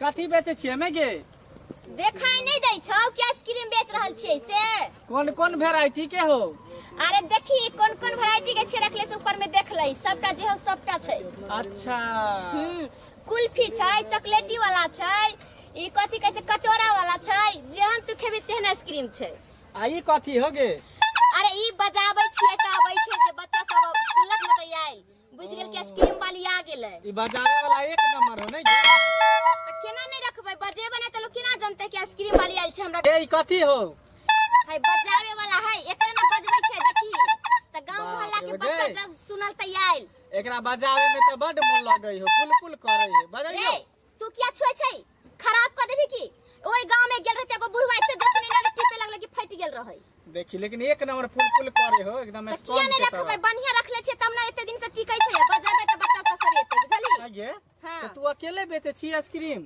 कथी बेचै छियै मे गे? देखाई नहीं दै छौ कि आइसक्रीम बेच रहल छियै से? कोन कोन वेराइटी के हो? अरे देखी कोन कोन वैरायटी के छियै रखले से ऊपर में देख लई, सबटा जे हो सबटा छै। अच्छा। कुल्फी छै, चॉकलेटी वाला छै, ई कथी कहै छै कटोरा वाला छै, जेहन तू खेबी तेहन आइसक्रीम छै। आ ई कथी हो गे? अरे ई बजाबै छियै तऽ आबै छै जे बच्चा सब सुनलक ने तऽ आयल, बुझि गेल कि आइसक्रीम वाली आ गेलै। ई बजाबै वाला एक नंबर हो नै गे? तऽ केना नहि रखबै, बजेबै नहि तऽ लोक केना जनतै कि आइसक्रीम वाली आयल छै हमरा। ए ई कथी हो? है बजावे वाला है, एकरे ना बजबै छै देखी तऽ गांव मोहल्ला के बाप रे बच्चा गे। जब सुनल तऽ आयल। एकरा बजावे में तऽ बड मोन लगै हो, पुल पुल करै है। बजाइयो। ए तू किया छुए छै, खराब कर देबी की? ओइ गांव में गेल रहते एगो बुढ़वा एते जोर से नहीं टिपे लगले कि फटि गेल रहै। देखी लेकिन एक नंबर पुल पुल करे हो, एकदम तऽ किया स्पंज नहीं के रखबै, तरह। बढ़िया रखले छै तब ना एते दिन से टिकै छै, बजाबै तऽ बच्चा उच्चा सब एतै, बुझली? आगे हाँ। तो तू अकेले बेचे छी आइसक्रीम?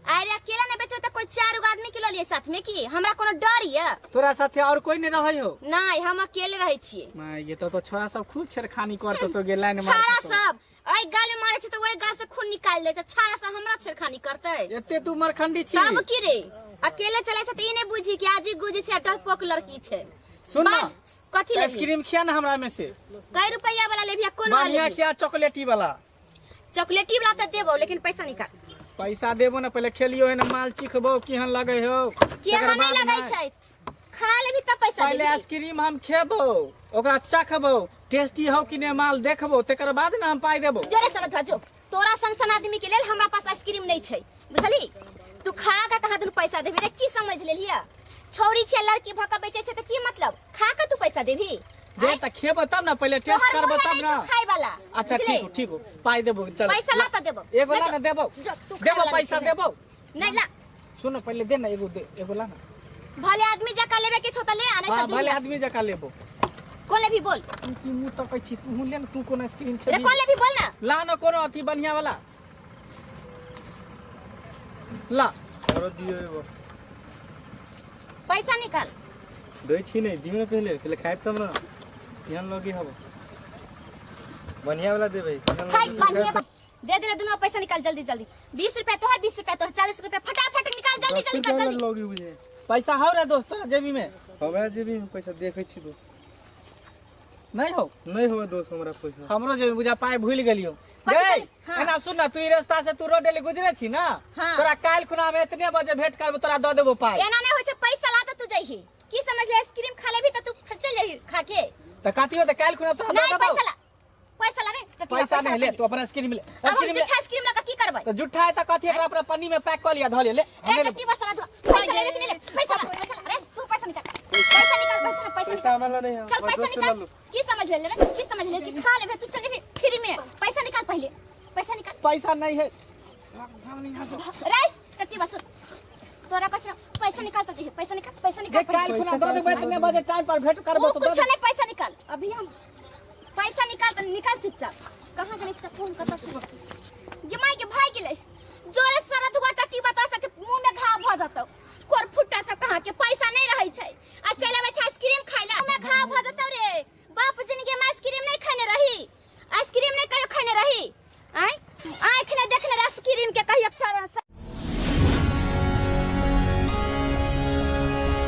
अरे अकेला नहीं बेचबै तऽ कोई चार गो आदमी के लऽ लियै साथ में की हमरा कोनो डर ये? तोरा साथे और कोई नहीं रहै हो? नहीं, हम अकेले रहै छियै। माय ये तो छोरा सब खूब छेड़खानी करतो तो गे लाइन मारतो। छाड़ा सब एहि गाल में मारे छै तऽ ओहि गाल से खून निकालि दै छै, छाड़ा सब हमरा छेड़खानी करतै। एते तू मरखंडी छी? तब की रे, अकेले चलै छै तऽ ई नहि बुझी कि आजी गुजी छै, डरपोक लड़की छै। सुन ना, बाज, कथी लेबही? आइसक्रीम खिया ना हमरा में से। कै रुपैया वाला लेबही आ कोन वाला बढ़िया लेबही? खिया, चॉकलेटी वाला। चॉकलेटी वाला तऽ देबौ, लेकिन पैसा निकाल। पैसा देबो ना, पहले खेलियो है ना, माल चिखबो केहन लगै हो। केहन तकर नहीं बाद लगै ना। छै, खा लेबही तब पैसा पहले देबही। आइसक्रीम हम खेबो, ओकरा चखबो, टेस्टी हो कि नहीं माल देखबो, तकर बाद ना हम पाई देबो। जोरे से लगा जो, तोरा सन सन आदमी के लेल हमरा पास आइसक्रीम नहीं छै, बुझली? तू खा के कहाँ दुनू पैसा देबही रे? की समझ लेलियै? छौरी छै, लड़की भऽ के बेचै छै तऽ की मतलब? खा के तू पैसा देबही? दे तऽ खेबो तब ना, पहले टेस्ट तोहर करबो मुँहे तब नहीं ना। छौ खाय वाला। अच्छा बुझली? ठीक हो, ठीक हो, पाई देबो, चल। पैसा ला तऽ देबो। एगो ला नहीं ना देबो। जो, तू खाय देबो वाला पैसा नहीं छौ, देबो। नहीं ला। सुन पहले दे ना, एगो दे, एगो ला ना। भले आदमी जका लेबे के छौ तऽ ले, आ नहीं हाँ, तऽ भले जुड़िया। आदमी जका लेबो। कोन लेबही बोल? तू की मुँह तकै छी, तू ले ना, तू कोन आइसक्रीम रे खेबही? कोन लेबही बोल ना? ला ना कोनो अथी बढ़िया वाला। ला। औरो दियो एगो। पैसा निकाल। दै छी नहीं, दियो ना पहले, पहले खाइब तब ना। केहन लगी हबो? बढ़िया वाला देबै। केहन खाइ, लगी? बढ़िया वाला। दे दे दुनू पैसा निकाल जल्दी जल्दी। 20 रुपया तोहर, 20 रुपया तोहर, 40 रुपया फटाफट निकाल जल्दी दस जल्दी रुपया कर जल्दी। लगी बुझे। पैसा हौ रे दोस्त तोरा जेबी में? हमरा जेबी में पैसा देखै छी दोस्त। नहीं हो? नहीं हो दोस्त हमरा पैसा। हमरो जेबी बुझा पाई भूल गेलियो। कथी गई, कहली? हाँ। एना सुन ना, तू ई रास्ता से तू रोड डेली गुजरे छी ना? हाँ। तोरा काल्हि खुना हम एतने बजे भेंट करबो, तोरा दऽ देबो पाई। एना नहीं होइ छै, पैसा ला तऽ तू जइही। की समझ ले, आइसक्रीम खा लेबही तऽ तू चल जइही खा के। तऽ कथी हो, तऽ काल्हि खुना तोरा दऽ नहीं, देबो। पैसा ला, पैसा ला रे, टटिया, पैसा नहीं ले, ला। तू अपन आइसक्रीम ले। अब हम आइसक्रीम ले। जुट्ठा आइसक्रीम लगा की करबै? तऽ जुट्ठा है तऽ कथी, एकरा अपना पन्नी में पैक कऽ लिया, धऽ लिया, ले, ए, हमे लेबो। टट्टी बस ला दो। पैसा लेबे कि नहीं ले? पैसा ला, पैसा ला, अरे, तू पैसा निकाल। पैसा निकाल, पैसा निकाल, पैसा पैसा निकाल। हमरा ला नहीं है, चल, बस पैसा दोस्त से निकाल। ला लू। की समझ ले रे? की समझ ले कि खा लेबे तू चल जेबही फ्री में? पैसा निकाल पहले, पैसा निकाल। पैसा नहीं है। रे, टट्टी बस। तोरा कछ पैसा निकाल तऽ जइहे, पैसा निकाल, पैसा निकाल। गे, काल्हि खुना दऽ देबै, एतने बजे टाइम पर भेंट करबो ओ तऽ दऽ कुछ देबै। नहीं, पैसा निकाल अभी हम। पैसा निकाल तऽ निकाल चुपचाप। कहाँ गेलै चुपचाप? फोन कतऽ छै? गे माय के भाई गेलै जोरे सर